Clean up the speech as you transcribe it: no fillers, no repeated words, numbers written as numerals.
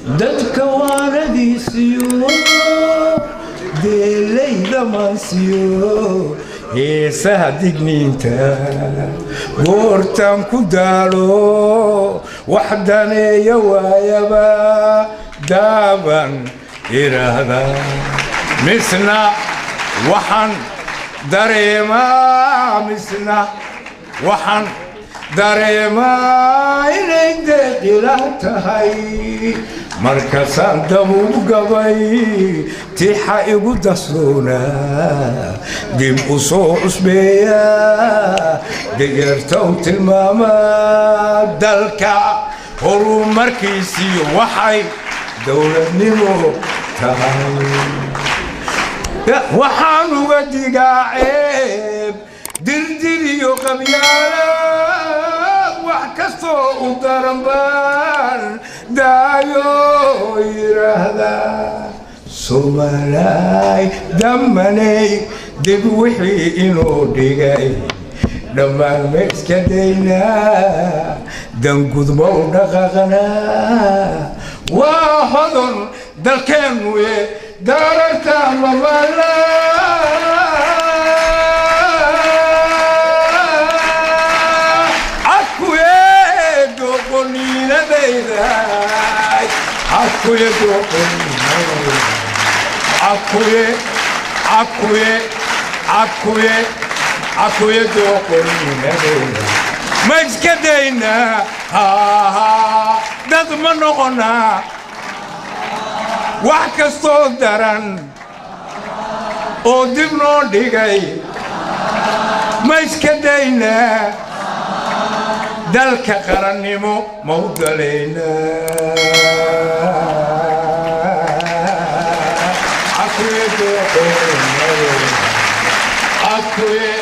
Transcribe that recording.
Dadka waanadiisiyo deelayda maansiyo heesaha digniinta goortaan ku daalo, wax daneeya waayaba daaban iraahda. Misna waxaan dareemaa, misna waxaan dareemaa inay deeqila tahay. Markaasaan dabuub gabay tixa igu dasroona dib u soo cusbeeya, dayarta u tilmaamaa dalka horumarkiisiyo waxay dowladnimo tahay. Waxaan uga digaa ceeb, dirdir iyo qabyaala, wax kastoo u daran baan daayo yiraahda. Soomaalay damaney, dib wixii inuu dhigay dhammaan ma iska daynaa? Dangudma u dhaqaaqnaa? Waa hodon dalkeennuye, daararta mamala. Akuye doqoniinadayda, akuye doqoniinadayda, akuye, akuye, akuye, akuye doqoniinadayda. Ma iska daynaa? Dad ma noqonaa? Wax kastoo daran oo dib noo dhigay ma iska daynaa? Dalka qarannimo ma u dalaynaa? Akuye doqoniinadayda, akuye.